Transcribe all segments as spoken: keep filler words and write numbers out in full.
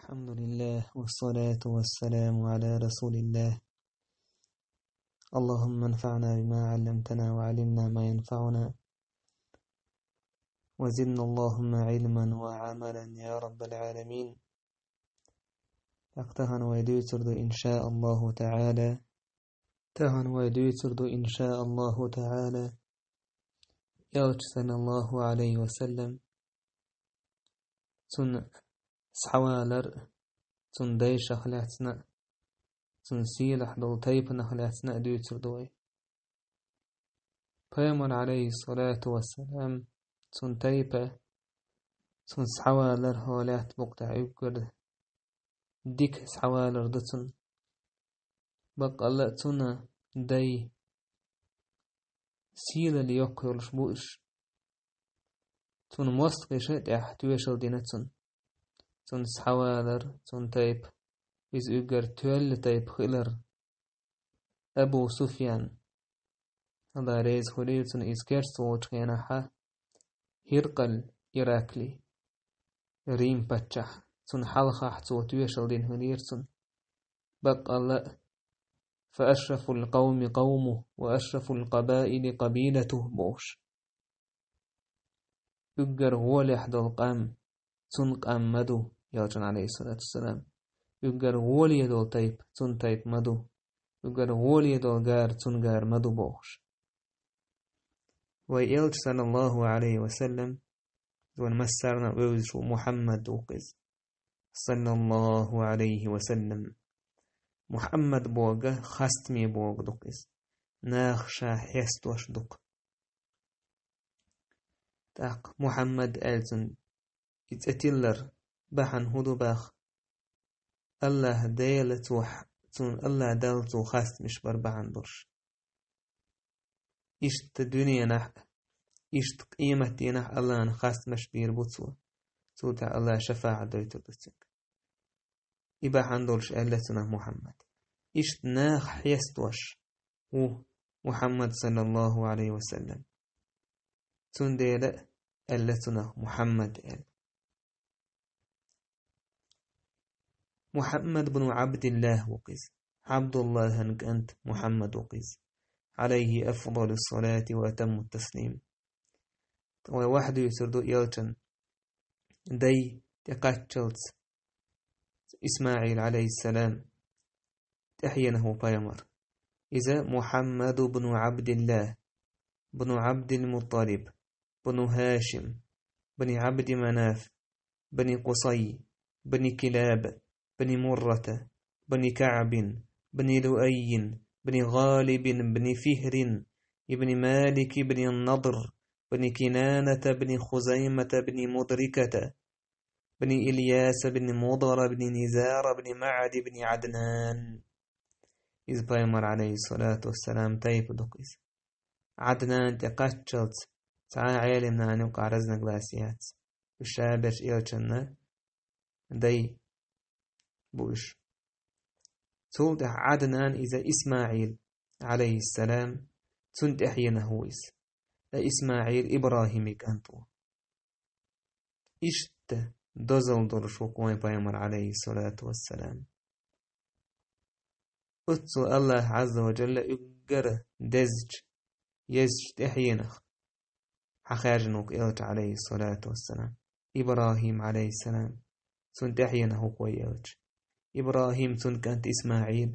الحمد لله والصلاة والسلام على رسول الله. اللهم انفعنا بما علمتنا وعلمنا ما ينفعنا وزدنا اللهم علما وعملا يا رب العالمين. Тахана вай дуьйцур ду, иншааллаху таала. Тахана вай дуьйцур ду, иншааллаху таала, Элча, саллаллаху алейхи ва саллам, цун схьавалар, цун дайшах лаьцна, цун сийлахь долу тайпанах лаьцна а дуьйцур ду вай. Пайхамар, алейхиссалату вассалам, цун тайпа, цун схьавалар хьо лаьтта букъ тӀехь уггар дика схьавалар ду цун. Баккъалла а цуьнан дай сийлалла йоккха йолуш бу уьш. Цунна мостагӀаша тӀехь тоьшалла дина цунна. Цунна схьавалар, цунна тайпа, иза уьггар тоьлла тайпа хилар. Абу Суфьян, Алла реза хуьлийла цунна, иза керста волчу хенахьа, ХӀиркъал Иракли, Рим паччахь, цунна хьалхахь цо тоьшалла дина хилира цунна. Баккъалла а, فأشرف القوم قومه وأشرف القبائل قبيلته бохуш. Уггар гӀолехь долу къам цунна къам ма ду, Элчан, алейхиссалату вассалам. Уггар гӀоле долу тайпа цунна тайпа ма ду. Уггар гӀоле долу гара цунна гара ма ду бохуш. Вай Элча, саллаллаху алейхи ва саллам, вайн массарна а вевзаш ву Мухьаммад ву-кх иза. Саллаллаху алейхи ва саллам. Мухьаммад бохург хастаме бохург ду-кх иза. Нах ша хестош ду-кх. ТӀаккха Мухьаммад аьлла цунна и цӀе тиллар бахьана хӀун ду баха? Аллаха Дела цо х-, цунна Аллаха Далла цо хастамаш бар бахьана долуш. Иштта дуьненахь а, иштта къематдийнахь а Аллахьна хастамаш бийр бу цо. Цул тӀаьхьа Аллаха шафаӀат дойтур ду цуьнга. И бахьана долуш аьлла цунах Мухьаммад. Иштта нах хестош ву Мухьаммад, саллаллаху алейхи ва саллам. Цундела аьлла цунах Мухьаммад аьлла. Мухьаммад бну Абдиллах ву-кх иза. Абдуллахьан кӀант Мухьаммад ву-кх иза. Алейхи афдалу салати ва атамму таслим. Вай ваха дуьйцур ду Элчан дай тӀекхаччалц, ИсмаӀил, алейхиссалам, тӀаьхьенах ву пайхамар. Иза Мухьаммаду бну Абдиллах, бну Абдил-Мутталиб, бну Хашим, бни Абди Манаф, бни Къусай, бни Килаб, бни Муррата, бни Каъбин, бни Луайин, бни Гъалибин, бни Фихрин, ибни Малик, бни Надр, бни Кинаната, бни Хузаймата, бни Мудриката, бни Ильяса, бни Мудара, бни Низара, бни Маъади, бни Аднан. Иза пайхамар, алейхиссалату вассалам, тайпа ду-кх иза. Аднан тӀекхаччалц цхьа а Ӏелимнана юкъахь разногласи яц. Уьш шаберш Элчанна дай бу уьш. Цул тӀаьхьа Аднан иза ИсмаӀил, алейхиссалам, цунна тӀаьхьенах ву иза. Ткъа ИсмаӀил Ибрахиман кӀант ву. Иштта дозалла долуш ву-кх вайн пайхамар, алейхиссалату вассалам. Оццул Аллаха Ӏазза ва Джалла уггар дезачу, езачу тӀаьхьенах хьахаьржина ву-кх Элча, алейхиссалату вассалам. Ибрахим, алейхиссалам, цунна тӀаьхьенах ву-кх вай Элча. Ибрахим, цунна кӀант ИсмаӀил,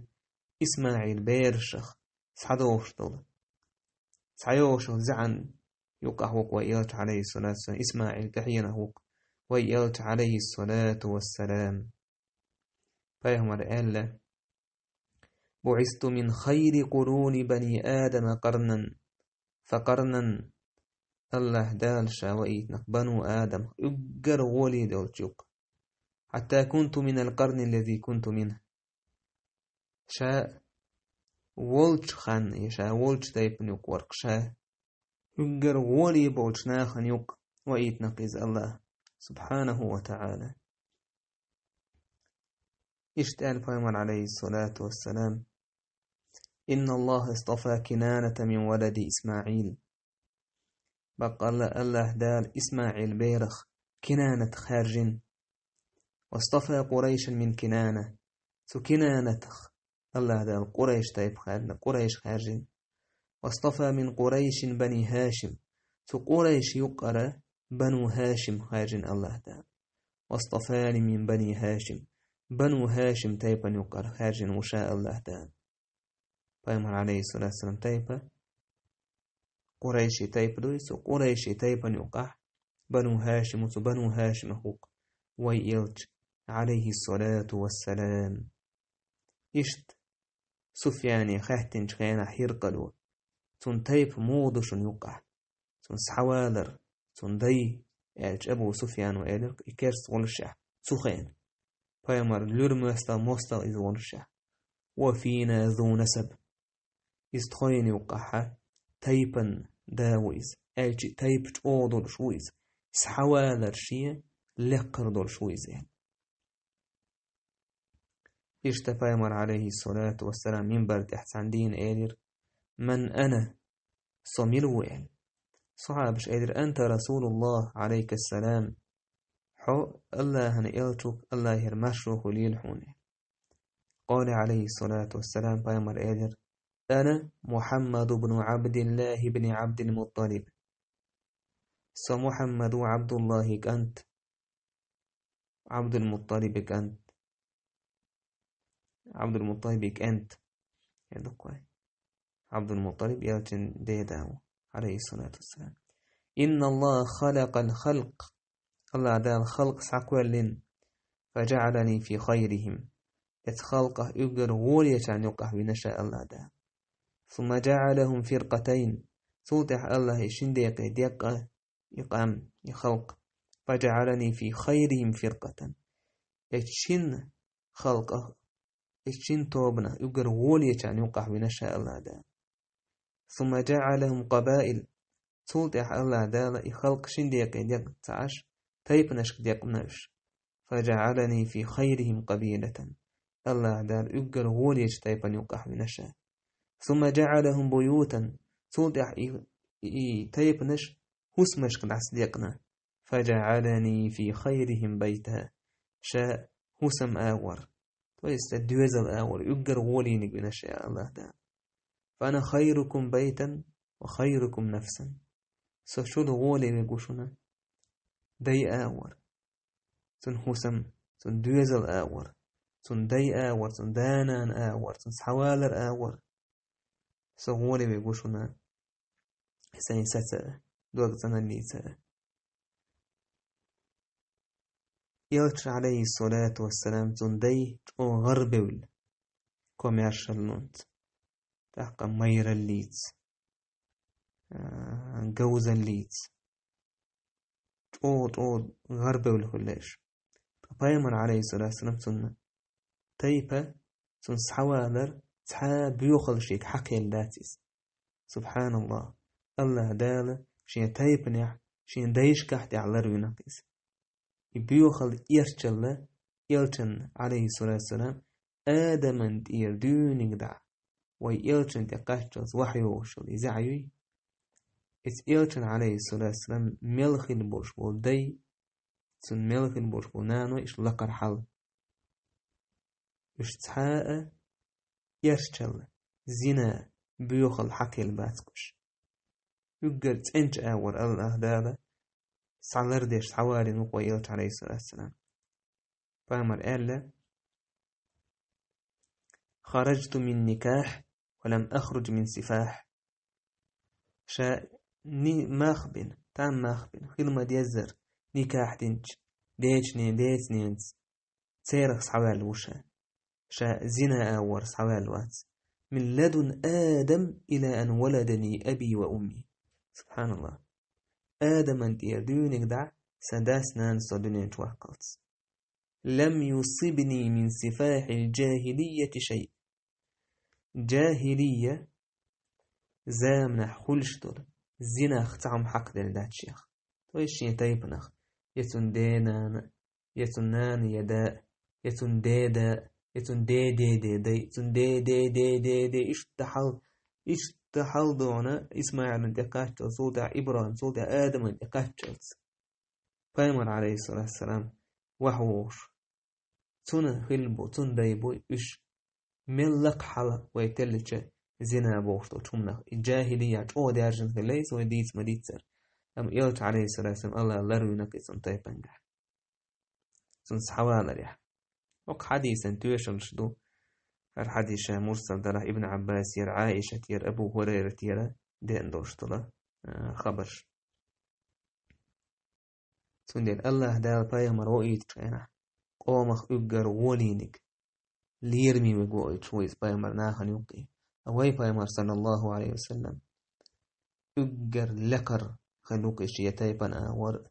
ИсмаӀил берашах схьадогӀуш долу, схьайогӀуш йолу зӀан юкъахь ву-кх вай Элча, алейхиссалату вассалам, ИсмаӀил тӀаьхьенах ву-кх вай Элча, алейхиссалату вассалам. Пайхамар аьлла: «بعثت من خير قرون بني آدم قرنا فقرنا». Аллаха Дала ша ваийтинарг бану Адам уггар гӀоле долчу юкъа. «حتى كنت من القرن الذي كنت منه». Ша волчу ханна, я ша волчу тайпана юкъа вара-кх ша. Уггар гӀоле болчу нахана юкъа ваийтинарг иза Аллаха, субхьанаху ва таӀала. Иштта аьлла пайхамар, алейхиссалату вассалам: «إن الله اصطفى كنانة من ولد إسماعيل». Баккъалла Аллаха Дала ИсмаӀил берах Кинанат хаьржина. واصطفى قريشا من كنانة. Цу Кинанатах АллахӀ Дала Къурайш тайпа хаьржина, Къурайш хаьржина. واصطفى من قريش بني هاشم. Цу Къурайш юкъара Бану ХӀашим хаьржина АллахӀ Дала. واصطفاني من بني هاشم. Бану ХӀашим тайпан юкъара хаьржина ву ша АллахӀ Дала. Пайхамар, алейхиссалату вассалам, тайпа Къурайши тайпа ду, цу Къурайши тайпан юкъахь Бану ХӀашим, цу Бану ХӀашимах ву-кх вай элча, алейхиссалату вассалам. Иштта Суфьяне хаьттинчу хенахь Хьиркъало: «Цунна тайпа муха ду шуна юкъахь? Цунна схьавалар, цунна дай», — аьлча, Абу Суфьяно элира, и керста волушехь, цу хенахь, пайхамар луьра моьстал, мостагӀа иза волушехь: «وفينا ذو نسب». Иза тхойна юкъахь тайпан да ву иза, аьлча, тайпа чӀогӀа долуш ву иза, схьавалар шен лекхара долуш ву иза. Иштта пайхамар, алейхиссалату вассалам, минбар тӀехь цхьана дийна элира: «Ман ана? Со мила ву?» — аьлла. Сахьабаш элира: «Анта Расулуллах, алейкассалам. Хьо АллахӀан элча ву, АллахӀера маршо хуьлийла хьуна». Къала, алейхиссалату вассалам, пайхамар элира: «Ана Мухаммад ибн Абдиллах ибн Абдил Мутталиб». Со Мухаммад ву, Абдуллахи кӀант, Абдул Мутталиби кӀант. Абдул Мутталиби кӀант. Я дуккхой. Абдул Мутталиб элчин деда ву, алейхиссалату вассалам. «Инна Аллаха халакъал халкъ». АллахӀ Дала халкъ схьакхоьллина. «Фаджа'алани фи хайрихим». Эцу халкъах уггар гӀолечарна юкъахь вина ша АллахӀ Дала. «Сумма джа'алахум фиркъатайн». Цул тӀаьхьа АллахӀа и шин декъе декъна и къам, и халкъ. «Фаджа'алани фи хайрихим фиркъатан». Эцу шин халкъах, эцу шин тобанах уггар гӀолечарна юкъахь вина ша АллахӀ Дала. «Сумма джа'алахум къабаил». Цул тӀаьхьа АллахӀ Дала и халкъ шин декъе декъна ца Ӏаш, тайпанашка декъна уьш. «Фаджа'алани фи хайрихим къабилатан». АллахӀ Дала уггар гӀолечу тайпан юкъахь вина ша. «Сумма джа'алахум буютан». Цул тӀаьхьа и, и тайпанаш хӀусамашка дӀасадекъна. «Фаджа'алани фи хайрихим байта». Ша хӀусам агӀор, то есть доьзал агӀор уггар гӀолийниг вина ша АллахӀ Дала. «Фа ана хайрукум байтан ва хайрукум нафсан». Со шул гӀоле вег ву шуна дай агӀор, цуьнан хӀусам, цуьнан доьзал агӀор, цуьнан дай агӀор, цуьнан да-нана агӀор, цуьнан схьавалар агӀор. Со гӀоле вег ву шуна сайн саца а, дог цӀаналлица а. Элча, алейхиссалату вассалам, цуьнан дай чӀогӀа гӀарабевлла, комаьршаллонца, тӀаккха майраллица, а, говзаллица. ЧӀогӀа, чӀогӀа гӀарабевлла хуьлу уьш. Ткъа пайхамар, алейхиссалату вассалам, цуьнан тайпа, цуьнан схьавалар цхьа а боьхалла шега хьакхаелла дац иза. СубхьаналлахӀ! АллахӀ Дала шен тайпанехь, шен дайшкахь тӀехь ларвина-кх иза. И боьхалла, эрчалла элчанна, алейхиссалату вассалам, Адаман тӀера дуьйниг дӀа вай элчанна тӀе кхаччалц вахьйогӀуш йолу и зӀе юй. Иза элчанна, алейхиссалату вассалам, мел хилла болуш болу дай, цуьнан мел хилла болуш болу наной, иштта лакхара хьал. Уьш цхьа а эрчалла, зина, боьхалла хьакхаелла бац-кх уьш. Уггар цӀеначу агӀор АллахӀ Дала схьалардеш, схьавалийна ву-кх вай элча, алейхиссалату вассалам. Пайхамар аьлла: «Хараджту мин никахь, ва лам ахруж мин сифахь». Ша ни-, мах бина, там мах бина, хила ма-деззара, никахь динчу дечу нен-, деца ненца, церах схьаваьлла ву ша. Ша зина агӀор схьаваьлла вац. «Мин ладун Адам ила ан валадани аби ва умми». СубхьаналлахӀ. Адаман тӀера дуьйниг дӀа сан дас-нанас со дуьнен чу ваккхалц. «Лам юсибни мин сифахьил джахилийяти шай». Джахилийя заманахь хуьлуш долу зинах цхьа хӀума хьакхаделла дац шех. То есть шен тайпанах, я цуьнан ден-нана, я цуьнан нана, я да, я цуьнан деда, я цуьнан де-де-де-дай, цуьнан де-де-де-де-де, иштта хьал, иштта хьал дона ИсмаӀилан тӀе кхаччалц, цул тӀаьхьа ИбрахӀим, цул тӀаьхьа Адаман тӀе кхаччалц. Пайхамар, алейхиссалату вассалам, вахьа вогӀуш, Цуьнан хилла бу, цуьнан дай бу уьш. Мел лакха хьал вай теллича зина бохуш долчу хӀуманах. И джахилия чӀогӀа даьржина хилла иза вай дийца ма-дийццара. Амма Элча, алейхиссалату вассалам, Аллах ларвина кхин цунна тайпангахь. Цунна схьаваларехь. Окху хьадисан тоьшаллаш ду. ХӀара хьадис ша мурсал далахь Ибн Аббасера, Ӏаишатера, Абу Хурайратера деана долуш долу, а, хабарш. Цундела Аллаха Дала пайхамар воуьйтучу хенахь, къомах уьггар гӀолийниг, лераме вег воуьйтуш ву иза пайхамар нахана юккъе. Ткъа вай пайхамар, саллаллаху алейхи ва саллям, уьггар лекхара хилла ву-кх иза я тайпана агӀор а.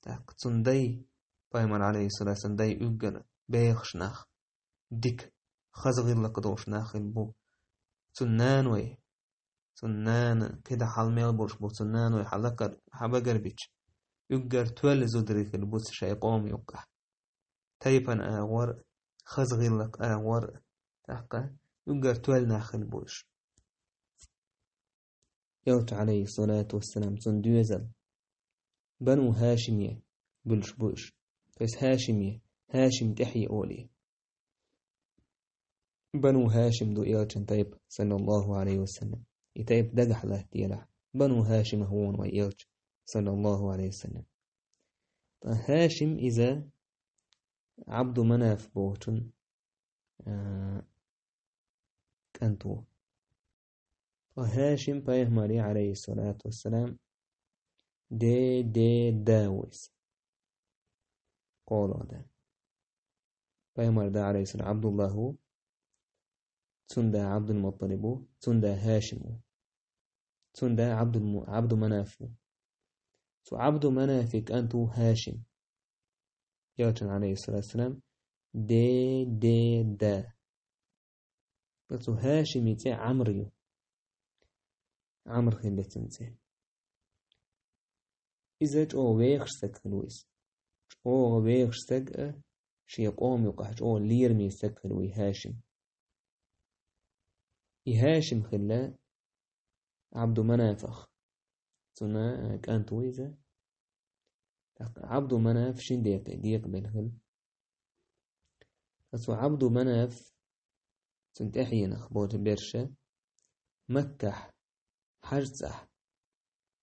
ТӀаккха цуьнан дай, пайхамар, алейхиссалату вассалам, дай уьггар бехаш нах, дика, хаза гӀиллакх долуш нах хилла бу. Цуьнан наной, цуьнан нана кхидӀа хьал мел болуш бу, цуьнан наной хьан лакхара, хьан багара бича, уьггар тоьлла зударий хилла бу цу шайн къоман юккъехь. Тайпана агӀор а, хаза гӀиллакх агӀор а, тӀаккха уьггар тоьлла нах хилла бу уьш. Элча, алейхиссалату вассалам, цуьнан доьзал Бану ХӀашиме буьллуш бу уьш. То есть ХӀашиме, ХӀашим тӀаьхье олий. Бану ХӀашим ду Элчан тайпа, саллаллаху алейхи ва саллям. И тайпа дагахь латта елахь, Бану ХӀашимах ву вайн Элча, саллаллаху алейхи ва саллям. Ткъа ХӀашим иза Ӏабду Манаф бохучун, а, кӀант ву. Ткъа ХӀашим пайхамаре, алейхиссалату вассалам, де, де, да ву иза. КхоалгӀа да. Пайхамар да, алейхиссалам, Ӏабдуллах ву, цуьнан да Ӏабдулмутталиб ву, цуьнан да ХӀашим ву. Цуьнан да Ӏабдул-, Ӏабду Манаф ву. Цу Ӏабду Манафи кӀант ву ХӀашим. Элчан, алейхиссалату вассалам, де, де, да. Ткъа цу ХӀашими цӀе Ӏамр ю. Ӏамр хилла цуьнан цӀе. Иза чӀогӀа вехаш стаг хилла ву иза. ЧӀогӀа вехаш стаг а, шен къоман юкъахь чӀогӀа лераме стаг хилла ву и ХӀашим. И ХӀашим хилла Ӏабду Манафах. Цуьнан, а, кӀант ву иза. ТӀаккха Ӏабду Манаф шина декъе декъабелла хилла. Ткъа цу Ӏабду Манаф, цуьнан тӀаьхьенах болчу берша, Маккахь, хьаьжцӀахь,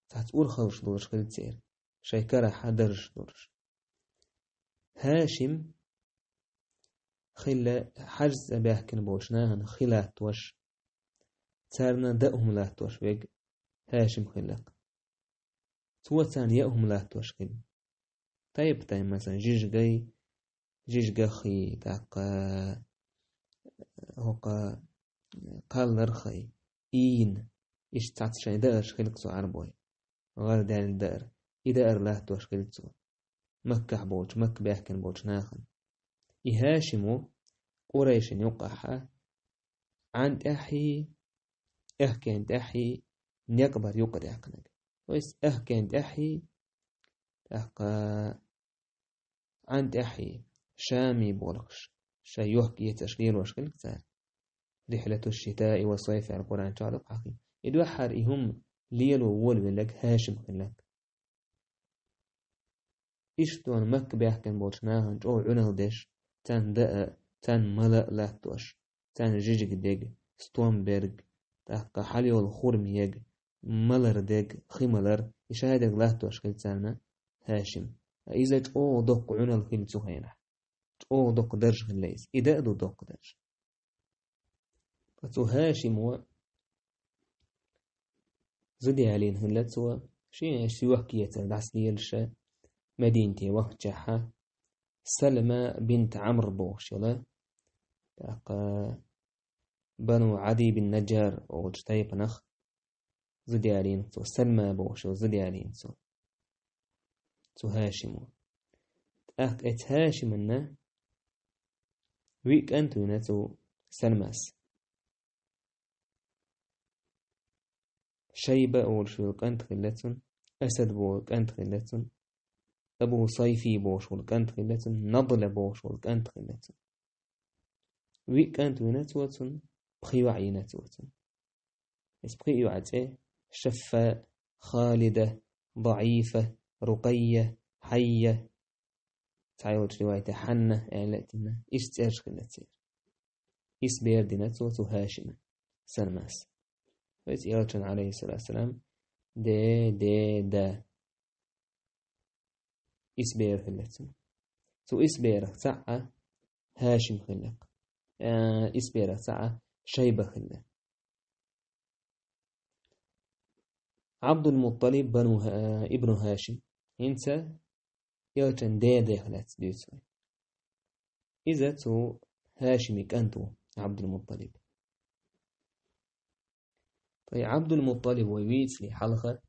цхьацца урхаллаш долуш хилла церан, шайн карахь даржаш долуш. ХӀашим хилла хьаьжцӀа баьхкина болчу нахана хи латтош, царна даа хӀума латтош верг ХӀашим хилла-кх. Цо царна яа хӀума латтош хилла. Тайп-тайпа, масалан, жижигай, жижигах хи, тӀаккха хӀокху кхалларх хи, ийна, иштта цхьацца шайн даарш хилла-кх цу Ӏарбойн. ГӀар даьлла даар, и даар латтош хилла цо. Маккахь болчу, Макка баьхкина болчу нахана. И ХӀашим ву Къурайшин юккъахь Ӏан тӀаьхьий, аьхкенан тӀаьхьий некъ бар юкъадаьккхинарг. То есть аьхкенан тӀаьхьий, тӀаккха Ӏан тӀаьхьий, Шаме болхуш, шайн йохк-эцарш лелош хилла-кх цара. Рихьлату шитаи ва сайф аьлла Къуръан чохь ду-кх хьан хи. И дуьххьара и хӀума лело волавелларг ХӀашим хилла-кх. Иштта Макка баьхкина болчу нахана чӀогӀа Ӏуналла деш, царна даа, царна мала а латтош, царна жижиг дерг, стом берг, тӀаккха хьалайолу хурма ерг, малар дерг, хи малар, и шадерг латтош хилла царна ХӀашим. Иза чӀогӀа доккха Ӏуналла хилла цу хенахь. ЧӀогӀа доккха дарж хилла иза. И даа ду доккха дарж. Ткъа цу ХӀашимо зуда ялийна хилла цо, шен йохк-эцар дӀасалелаш Мединате вахчахьа, Салма бинт Ӏамр бохуш йолу, тӀаккха Бану Ӏади бин Наджар олучу тайпанах зуда ялийна цо, Салма бохуш йолу зуда ялийна цо. Цу ХӀашимо. ТӀаккха эцу ХӀашиманна виъ кӀант вина цу Салмас. Шайба олуш волу кӀант хилла цунна, Асад боху кӀант хилла цунна, Абу Сайфи бохуш волу кӀант хилла цунна, Надла бохуш волу кӀант хилла цунна. Виъ кӀант вина цо цунна, пхи йоӀ йина цо цунна. Иза пхи йоӀ цӀе: Шаффа, Халида, ДаӀифа, Рукъайя, Хьайя. цхьайолчу риваятехь Хьанна аьлла а дина, иштта цӀераш хилла церан. Исс бер дина цо цу ХӀашима, Салмас. Веза Элчан, алейхиссалату вассалам, де, де, да. Исс бер хилла цуьнан. Цу исс берах цхьаъ ХӀашим хилла. Э, исс берах цхьаъ Шайба хилла. Абдул-Мутталиб бану Ха-, ибну ХӀашим. ХӀинца Элчан дедех лаьцна дуьйцу вай. Иза цу ХӀашими кӀант ву, Абдул-Мутталиб. Ткъа и Абдул-Мутталиб вай вийцале хьалха,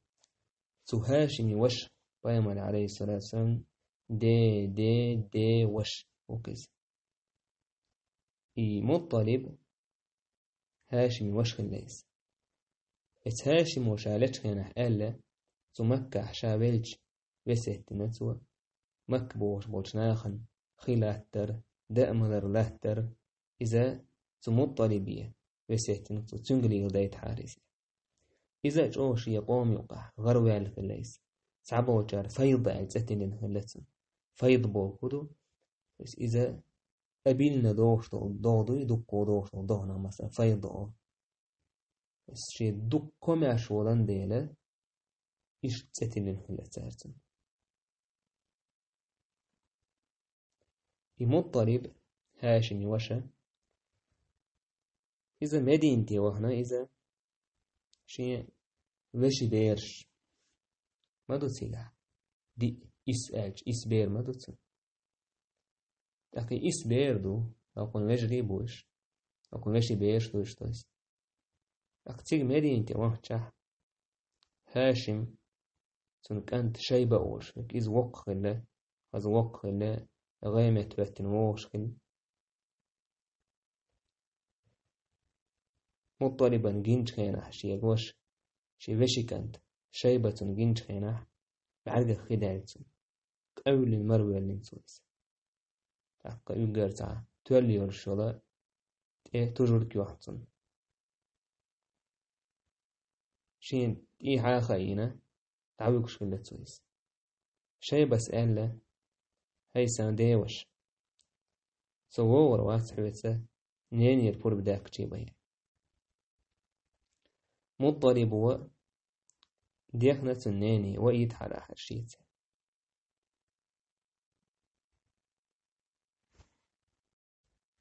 цу ХӀашими ваша, пайхамар, алейхиссалату вассалам, де, де, де ваша ву иза. И Мутталиб ХӀашими ваша хилла иза. Эцу ХӀашимо ша лечу хенахь аьлла, цу Маккахь ша велча весет дина цо, Макка бохуш болчу нахана хи латтар, даа малар латтар, иза цу Мутталибе весет дина цо, цуьнга леладайтахьара иза. Иза а чӀогӀа шен къоман юкъахь гӀараваьлла хилла иза. Цхьаболчара файда аьлла цӀе тиллина хилла цунна. Файда бохург ду, иза обильно догӀуш долу догӀа дуй, дуккха догӀуш долу догӀанах, масала, файда олу. Иза шен дуккха комаьрша волан дела, иштта цӀе тиллина хилла цара цунна. И Мутталиб, ХӀашими ваша, иза Мединате вахана, иза шен вешин бераш ма ду цигахь, диъ, исс аьлча, исс бер ма ду цуьнан. ТӀаккха и исс бер ду, хӀокхуьнан вежарий бу уьш, хӀокхуьнан вешин бераш ду уьш, то есть. ТӀаккха цига Мединате вахчахь, ХӀашим, цуьнан кӀант Шайба олуш верг, иза воккха хилла, хаза воккха хилла, гӀемет хӀоьттина вогӀуш хилла. Мутталибан гинчу хенахь шега ваша, шен вешин кӀант Шайба цунна гинчу хенахь, бӀаьргах хи даьлла цунна. Къевллина мара воьллина цо иза. ТӀаккха уьггар цхьа тоьлла йолуш йолу тӀе тужург йохьу цунна. Шена тӀехьа а хаийна, дӀавуьгуш хилла цо иза. Шайбас аьлла: «ХӀай сан деваша, со вогӀур вац хьоьца, ненера пурба даьккхича бен». Мутталибо дехна цуьнан нене, ваийтахьара ахьа шеца.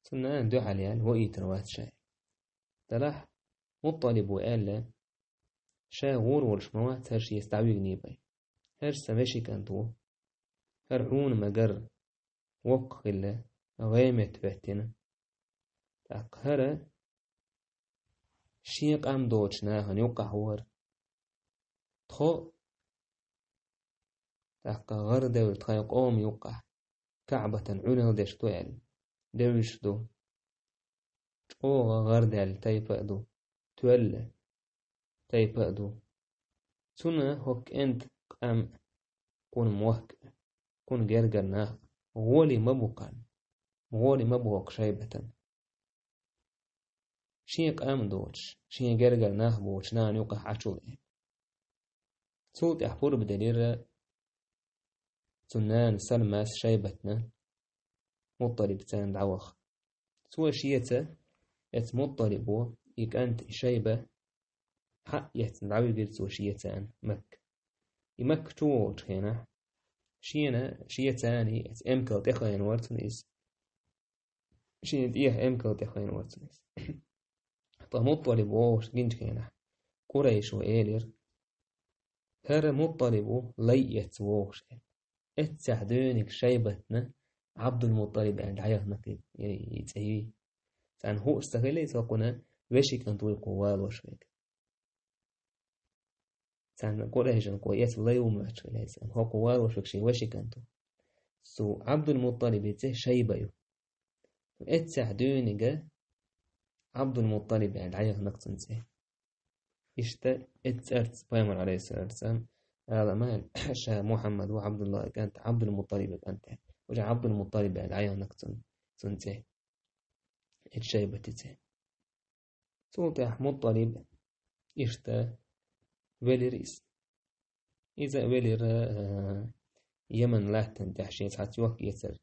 Цуьнан нана дуьхьал яьлла, ваийтар вац ша. Делахь Мутталибо аьлла: «Ша гӀур волуш ма вац хӀара шеца дӀавигний бен. ХӀара сан вешин кӀант ву. ХӀара хьуна ма-гарра, воккха хилла, гӀемет хӀоьттина. ТӀаккха хӀара шен къам доцучу нахана юккъахь ву хӀара. Тхо, тӀаккха гӀар девлла тхайн къоман юккъахь, КаӀбатан Ӏуьналла деш ду аьлла, девзаш ду. ЧӀогӀа гӀар даьлла тайпа а ду, тоьлла тайпа а ду. Цунна хӀокху кӀентан къам а, кхунна мохк а, кхунна гергара нах а гӀоле ма бу кхарна, гӀоле ма бу хӀокху Шайбатан. Шен къам доцуш, шен гергара нах боцуш нана юккъахь Ӏачул», – аьлла. Цул тӀаьхьа пурба делира цуьнан нана Салмас Шайбатна, Мутталибца царна дӀаваха. Цо шеца, эцу Мутталибо, и кӀант, и Шайба, хьаэцна дӀавигира цо шеца царна Макка. И Макка чу волчу хенахь, шена, шеца царна эцу эмкал тӀе хайна вара цунна иза. Шена тӀехьа эмкал тӀе хайна вара цунна иза. Ткъа Мутталиб вогӀуш гинчу хенахь, Къурайшо элира: «ХӀара Мутталиб ву, лай эцна вогӀуш», – аьлла. Эццехь дуьйна Шайбатна Абдул-Мутталиб аьлла дӀаяханарг и, и, и цӀе юй. Царна хууш ца хилла иза хӀокхуьнан вешин кӀант вуй кху валош верг. Царна Къурайшан кхо эцна лай ву моьттуш хилла иза, амма хӀокху валош верг шен вешин кӀант ву. Цу Абдул-Мутталибан цӀе Шайба ю. Эццехь дуьйна Абдул-Мутталиб аьлла дӀаяханарг цуьнан цӀе. Иштта эццахь цӀарца пайхамар, алейхиссалату вассалам, ала ма аьлла: «Ша Мухьаммад ву, Абдуллахьан кӀант, Абдул-Мутталибан кӀант», – аьлла. Уже Абдул-Мутталиб аьлла дӀаяханарг цуьнан, цуьнан цӀе. Эцу Шайбатан цӀе. Цул тӀаьхьа Мутталиб иштта велира иза. Иза велира, э, Йеман латтана тӀехь шен цхьа цӀоьхк эцар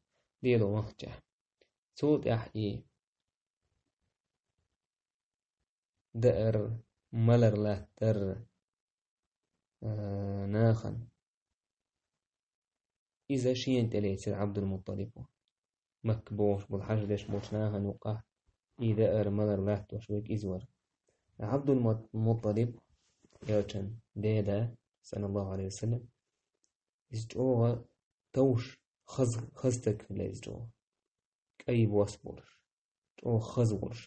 лело вахча. Цул тӀехь и даар, малар латтар, а, нахана. Иза шена тӀелецира Ӏабдул-МутӀалибо. Макка бохуш болу хьажа деш болчу нахана юккъахь и даар, малар латтош верг иза вара. Ӏабдул-МутӀалиб, элчан деда, саллаллаху Ӏалайхи ва саллам, иза чӀогӀа товш, хаза, хаза стаг хилла иза чӀогӀа. КӀай бос болуш, чӀогӀа хаза волуш,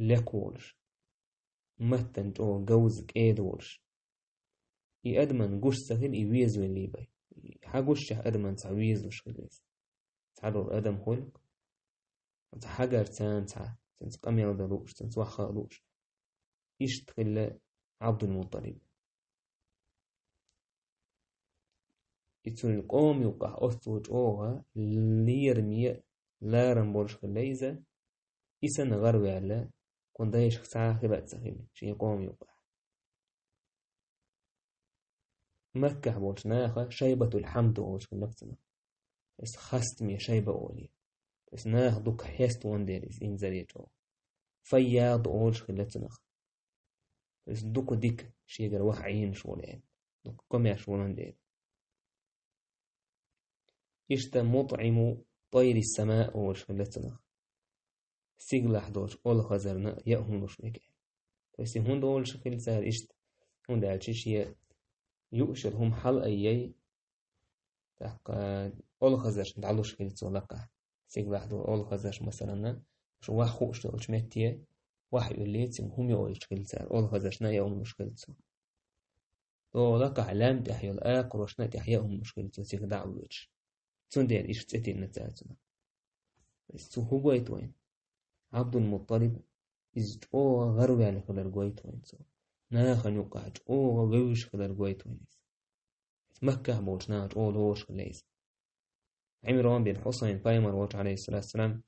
лекха волуш, маттана чӀогӀа говза, кӀеда волуш. И адаман гуш ца хилла, и везавелла бен. Хьан гушчехь адаман цхьа везалуш хилла иза. Цхьадолу адам хуьлу, цхьа хьагарца цхьа, цуьнца къамел дан лууш, цуьнца ваха лууш. Иштта хилла Ӏабдул-МутӀалиб. И цуьнан къоман юккъахь оццул чӀогӀа лераме ларам болуш хилла иза, и санна гӀараваьлла, кхунна дайшка цхьа а хила а ца хилла шен къоман юккъахь. Маккахь болчу наха Шайбатул-Хьамд олуш хилла цунах. Иза хастаме Шайба олий. Иза наха дукха хьеставан дела иза инзаре чӀогӀа. Файяд олуш хилла цунах. Иза дукха дика шегара ваха Ӏийнаш волу аьлла. Дукха комаьрша волун дела. Иштта МутӀиму тӀайри сама олуш хилла цунах. Стигалахь долчу олхазарна яа хӀума луш верг аьлла. То есть и хӀунда олуш хилла цара иштта? ХӀунда аьлча шен юуш йолу хӀума хьала айъяй, тӀаккха олхазаршна дӀалуш хилла цо лакхахь. Стигалахь долу олхазарш, масалана, шу ваха хууш долчу метте, ваха юьллий, цуьнга хӀума йоуьйтуш хилла цара, олхазаршна яа хӀума луш хилла цо. ДогӀу лакхахь лаьмна тӀехь йолу акхарошна тӀехь яа хӀума луш хилла цо, цига дӀа а воьдуш. Цундела иштта цӀе тинна цара цунах. Иза цо хӀун гойту вайна? Ӏабдул-МутӀалиб иза чӀогӀа гӀараваьлла хилар гойту вайна цо. Нахана юккъахь чӀогӀа вевзаш хилар гойту вайна иза. Маккахь болчу наха чӀогӀа лоруш хилла иза. Ӏимран бин Хьусайн пайхамар волчу, Ӏалайхиссалату вассалам,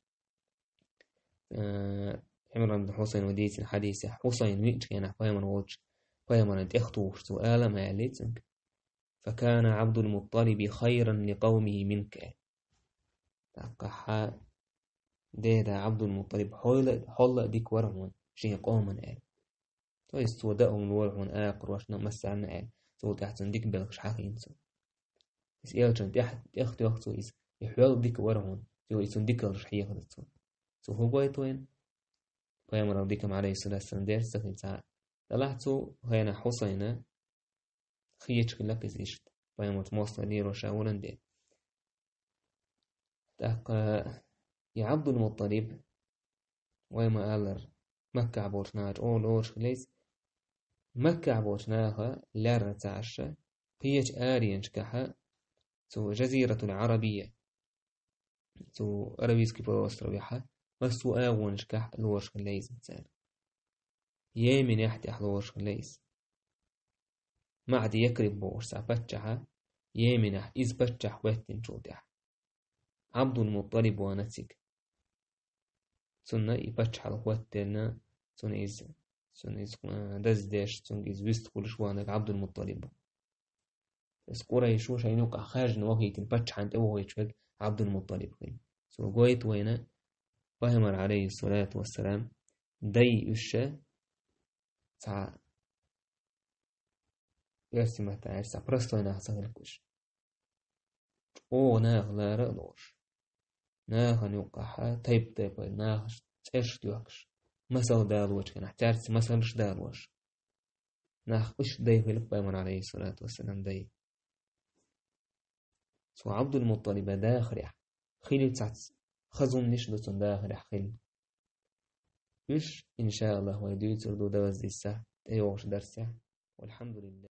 э, Ӏимран бин Хьусайн ван дийцина хьадисехь, Хьусайн виъначу хенахь пайхамар волчу, пайхамаран тӀехтухуш цо ала ма аьллий цуьнга: «Факана Ӏабдул-МутӀалиби хайран ли къавмихи минка». ТӀаккха хьан деда Ӏабдул-МутӀалиб хьойла, хьолла а дика вара хьуна шен къоман аьлла. То есть цо даа хӀума лора хьуна акхарошна, массарна аьлла, цул тӀаьхьа цунна дика белхаш хьахийна цо. Иза элчан тӀех-, тӀехтоьху цо иза, и хьол дика вара хьуна, цо и цунна дикаллаш хьехадо цо. Цо хӀун гойту вайна? Пайхамаран дика, Ӏалайхиссалату вассалам, дерш ца хилла цхьа а. Делахь цу хенахь Хьусайна хеташ хилла иза иштта, пайхамарца мостагӀаллиро ша валан дела. ТӀаккха и Ӏабдул-МутӀалиб, вай ма-аллара, Маккахь болчу наха чӀогӀа лоруш хилла иза. Маккахь болчу наха лаьрра ца Ӏаш, кхечу аренашкахьа, цу Жазиратул-Ӏарабия, цу Аравийский полуостровехьа, массо а агӀонашкахь лоруш хилла иза цара. Йеменехь тӀехь лоруш хилла иза. МаӀди Якриб бохуш цхьа паччахьа, Йеменехь, иза паччахь хӀоьттинчул тӀаьхьа. Ӏабдул-МутӀалиб вахана цига. Цунна и паччахьалла хӀоттийна, цунна иза, цунна иза, э, даздеш, цуьнга иза вистхуьлуш ваханарг Ӏабдул-МутӀалиб ву. Иза Къурайшо шайна юккъахь хаьржина вахийтина паччахьна тӀе вохуьйтуш верг Ӏабдул-МутӀалиб хилла. Цо гойту вайна, пайхамар, Ӏалайхиссалату вассалам, дай уьш цхьа, оьрсийн маттахь аьлча, цхьа простой нах ца хилла уьш. ЧӀогӀа наха лара а лоруш. Нахана юккъахьа тайп-тайпана нахаш цӀераш доьхкуш. Масал далочу хенахь, цаьрца масалш далош. Нах иштта дай хилла пайхамар, Ӏалайхиссалату вассалам, дай. Цу Ӏабдул-МутӀалиба дахарехь хилла цхьацца хаза хӀуманаш ду цуьнан дахарехь хилла. Уьш, иншааллахӀ, вай дуьйцур ду Далла дисса тӀейогӀучу дарсехь. Валхьамдулиллахь.